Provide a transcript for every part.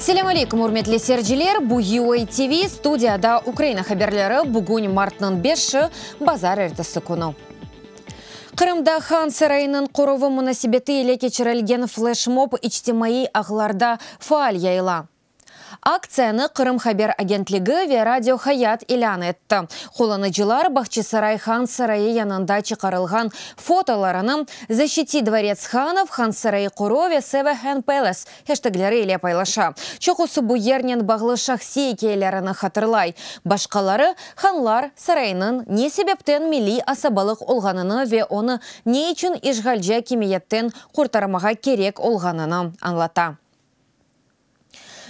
Selâm aleyküm, ürmetli seyirciler! Bu UA TV, studiyada Ukraina haberleri, bugün martnıñ beşi, bazar ertesi künü. Qırımda Han sarayınıñ qoruvı munasebeti ile keçirilgen fleşmob içtimaiy ağlarda faal yayıla. Aktsiyanı Qırım haber agentligi ve Radio Hayat ilân etti. Qullanıcılar Bahçisaray Han sarayı yanında çıqarılğan fotolarını Zaşiti dvorets hanov, Han sarayı qoru ve Save Han Palace heştegleri ile paylaşa. Çoqusı bu yernen bağlı şahsiy ikâyelerini hatırlay. Başqaları, Hanlar sarayınıñ ne sebepten milliy asabalıq olğanını ve onı ne içün işğalci akimiyetten qurtarmağa kerek olğanını añlata.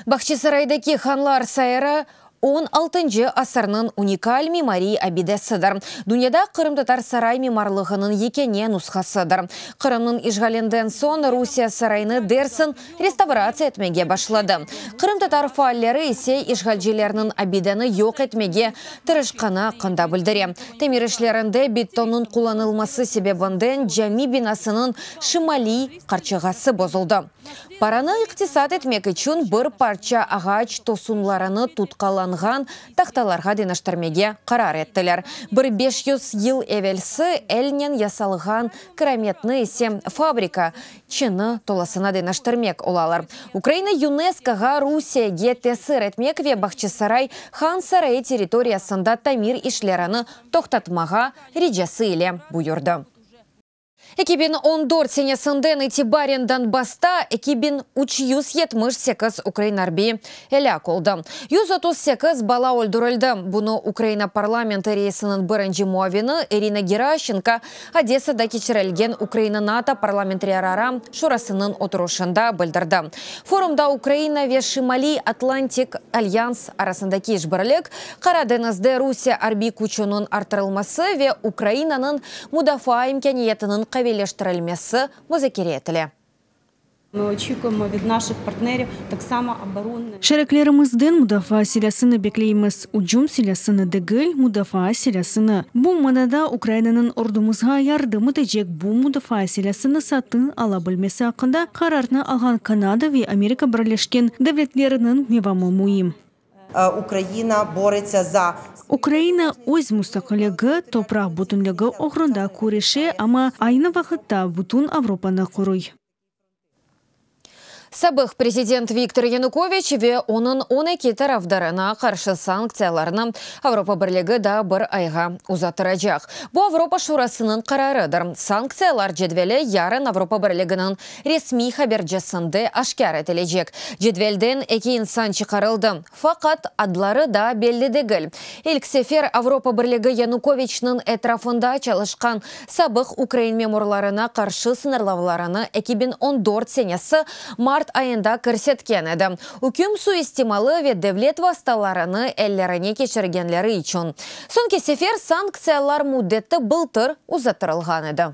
Bahçesaraydaki Hanlar sayırı on altıncı asırnıñ unikal mimariy abidesidir. Dünyada qırımtatar saray mimarlığınıñ yekâne nushasıdır. Qırımnıñ işğalinden soñ Rusiye saraynı dersiñ restavratsiya etmege başladı. Qırımtatar faalleri ise işğalcilerniñ abideni yoq etmege tırışqanı aqqında bildire. Tamir işlerinde betonnıñ qullanılması sebebinden cami binasınıñ şimaliy qarçığası bozuldı. Paranı iqtisat etmek içün bir parça ağaç tosunlarını tutqalanğan tahtalarğa deñiştirmege qarar ettiler. Bir 500 yıl evelsi elnen yasalğan kirametni ise fabrika çini tolasına deñiştirmek olalar. Ukraina YUNESKOğa Rusiyege tesir etmek ve Bahçisaray Han sarayı territoriyasında tamir işlerini toqtatmağa ricası ile buyurdı. 2014 senesinden itibaren Donbassta 2378 ukrain arbiyi elâk oldı, 138 bala öldürildi. Bunı Ukraina parlamenti reisiniñ birinci muavini İrina Geraşenko Odessada keçirilgen Ukraina-NATO parlamentlerara şurasınıñ oturışında bildirdi. Forumda Ukraina ve Şimaliy Atlantik alyans arasındaki işbirlik, Qara deñizde Rusiye arbiy küçüniñ arttırılması ve Ukrainanıñ mudafaa imkâniyetiniñ qaviyleştirilmesi muzakere etile. Ми очікуємо від наших партнерів так само оборонне. Şeriklerimizden mudafaa silâsını bekleymiz, ücüm silâsını degil, mudafaa silâsını. Bu manada Ukrainanıñ ordumızğa yardım etecek bu mudafaa silâsını satın ala bilmesi aqqında qararnı alğan Kanada ve Amerika Birleşken Devletleriniñ mevamı müim. Ukraina boretsâ za. Ukraina öz mustaqilligi, topraq bütünligi oğrunda küreşe, amma aynı vaqıtta bütün Avropanı qoruy. Sabıq prezident Viktor Yanukoviç ve onıñ 12 tarafdarına qarşı sanktsiyalarnı Avropa Birligi daa bir ayğa uzattıracaq. Bu Avropa Şurasınıñ qararıdır. Sanktsiyalar cedveli yarın Avropa Birliginiñ resmiy habercesinde aşkâr etilecek. Cedvelden eki insan çıqarıldı, faqat adları daa belli degil. İlk sefer Avropa Birligi Yanukoviçniñ etrafında çalışqan sabıq ukrain memurlarına qarşı sıñırlavlarını 2014 senesi mart ayında kirsetken edi, üküm suistimalı ve devlet vastalarını ellerine keçirgenleri içün. Soñki sefer sanktsiyalar müddeti bıltır uzattırılğan edi.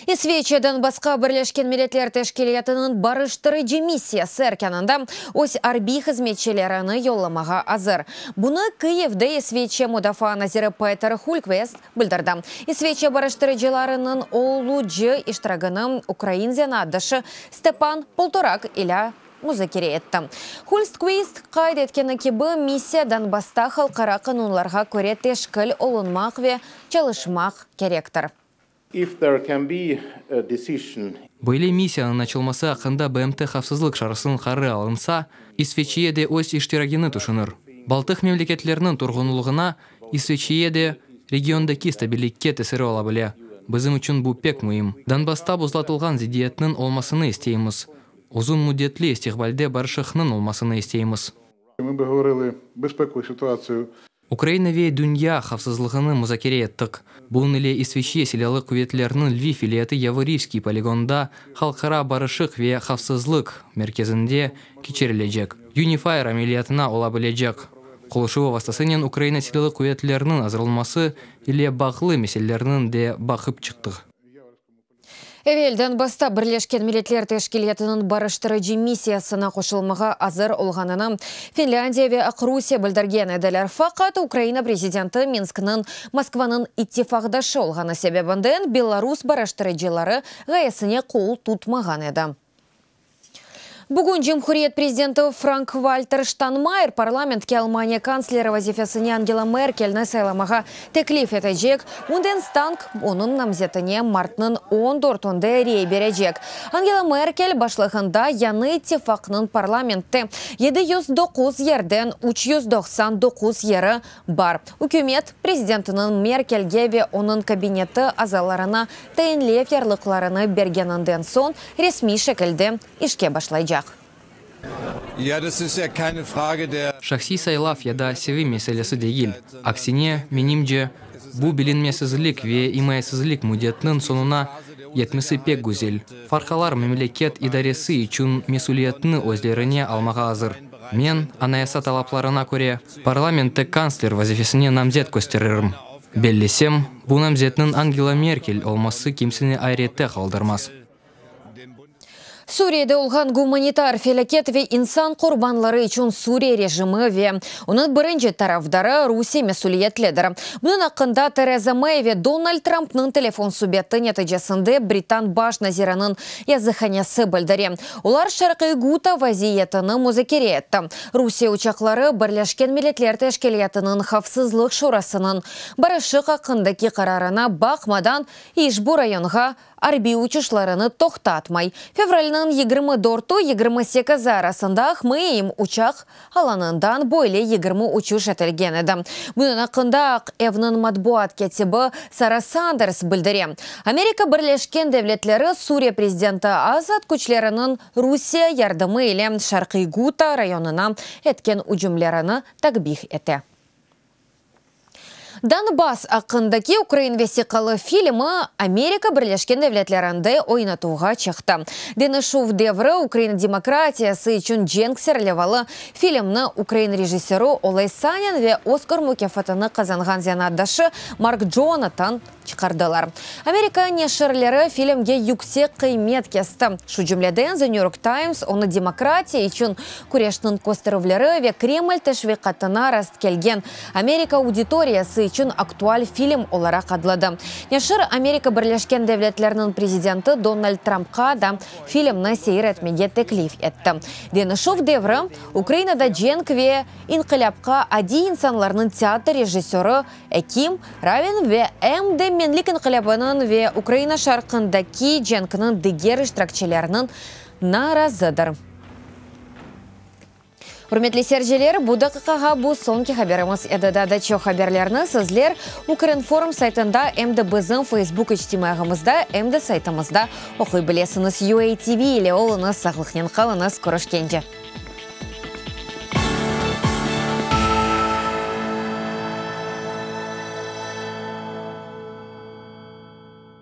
İsveçiya Donbassqa Birleşken Milletler Teşkilâtınıñ barıştırıcı missiyası erkânında öz arbiy hızmetçilerini yollamağa azır. Bunı Kıyivde İsveçiya mudafaa naziri Peter Hultkvist bildirdi. İsveçiya barıştırıcılarınıñ olucı iştiragini ukrain zenaatdaşı Stepan Poltorak ile muzakere etti. Hultkvist qayd etkeni kibi, missiya Donbassta halqara qanunlarğa köre teşkil olunmaq ve çalışmaq kerektir. If there can be a decision Böyle missiyanıñ açılması aqqında BMT Havfsızlıq Şurasınıñ qararı alınsa, İsveçiya de öz iştiragini tüşünir. Baltıq memleketleriniñ turğunlığına İsveçiya de regiondaki stabillikke tesiri ola bile. Bizim içün bu pek müim. Donbassta buzlatılğan ziddiyetniñ olmasını isteymiz. Uzun müddetli istiqbalde barışıqnıñ olmasını isteymiz. Ми би говорили безпекову ситуацію Ukraina ve dünya havfsızlığını muzakere ettik. Bunıñ ile İsveçiya Silâlı quvetleriniñ Lviv vilâyeti Yavorivskiy poligonında Halqara barışıq ve havfsızlıq merkezinde keçirilecek Unifier ameliyatına ola bilecek qoluşuvı vastasınen Ukraina Silâlı quvetleriniñ azırlanması ile bağlı meselelerniñ de baqıp çıqtıq. Evel Donbassta Birleşken Milletler Teşkilâtınıñ barıştırıcı missiyasına qoşulmağa azır olğanını Finlândiya ve Aqrusiye bildirgen ediler. Faqat Ukraina prezidenti Minskniñ Moskvanıñ ittifaqdaşı olğanı sebebinden Belarus barıştırıcıları ğayesine qol tutmağan edi. Bugün Cumhuriyet prezidenti Frank-Valter Ştanmayer parlamentke Almaniya kantsleri vazifesine Angela Merkelni saylamağa teklif etecek. Bundestang onıñ namzetine martnıñ on dörtünde rey berecek. Angela Merkel başlığında yañı ittifaqnıñ parlamentte 709 yerden 399 yeri bar. Ükümet, prezidentiniñ Merkelge ve onıñ kabineti azalarına tayinlev yarlıqlarını bergeninden soñ resmiy şekilde işke başlaycaq. Şahsiy saylav ya da sevim meselesi degil. Aksine, menimce, bu bilinmesizlik ve imayesizlik müddetniñ soñuna yetmesi pek güzel. Farqalar memleket idaresi içün mesüliyetni özlerine almağa azır. Men, anayasa talaplarına köre, parlamentte kantsler vazifesine namzet kösteririm. Bellesem, bu namzetniñ Angela Merkel olması kimseni ayrette qaldırmaz. Suriyede olğan gumanitar felâket ve insan qurbanları içün Suriye rejimi ve onıñ birinci tarafdarı Rusiye mesüliyetlidir. Bunıñ aqqında Tereza Mey ve Donald Trampnıñ telefon subeti neticesinde Britan baş naziriniñ yazıhanesi bildire. Olar Şarqiy Guta vaziyetini muzakere etti. Rusiye uçaqları Birleşken Milletler Teşkilâtınıñ Havfsızlıq Şurasınıñ barışıq aqqındaki qararına baqmadan işbu rayonğa arbiy uçuşlarını toqtatmay. Fevralniñ yigirmi dörtü, yigirmi sekizi arasında Hmeym uçaq alanından böyle yigirmi uçuş etilgen edi. Bunıñ aqqında Aq Evniñ matbuat kâtibi Sara Sanders bildire. Amerika Birleşken Devletleri Suriye prezidenti Asad küçleriniñ Rusiye yardımı ile Şarqiy Guta rayonına etken ücümlerini takbih ete. Donbass aqqındaki ukrain vesiqalı filmi Amerika Birleşken Devletlerinde oynatuvğa çıqtı. Deñişüv devri, ukrain demokratiyası içün cenk serlevalı filmni ukrain rejissörı Oley Sanin ve Oskar mukâfatını qazanğan zenaatdaşı Mark Conatan çıqardılar. Amerika neşirleri filmge yüksek qıymet kesti. Şu cümleden, The New York Times onı demokratiya içün küreşniñ kösterüvleri ve Kreml teşviqatına rastkelgen Amerika auditoriyası içün aktual film olaraq adladı. Neşir Amerika Birleşken Devletleriniñ prezidenti Donald Trampqa da filmni seyir etmege teklif etti. Deñişüv devri, Ukrainada cenk ve inqilâpqa adiy insanlarnıñ teatr rejissörı Ekim, Ravin ve em de Menlik inqilâbınıñ ve Ukraina şarqındaki cenkniñ diger iştirakçileriniñ narazıdır. Ürmetli seyirciler, bu daqiqağa bu soñki haberimiz edi. Daa da çoq haberlerni sizler Ukrinform saytında em de bizim Facebook içtimaiy ağımızda, em de saytımızda oquy bilesiñiz. UATV ile oluñız, sağlıqnen qalıñız, körüşkence!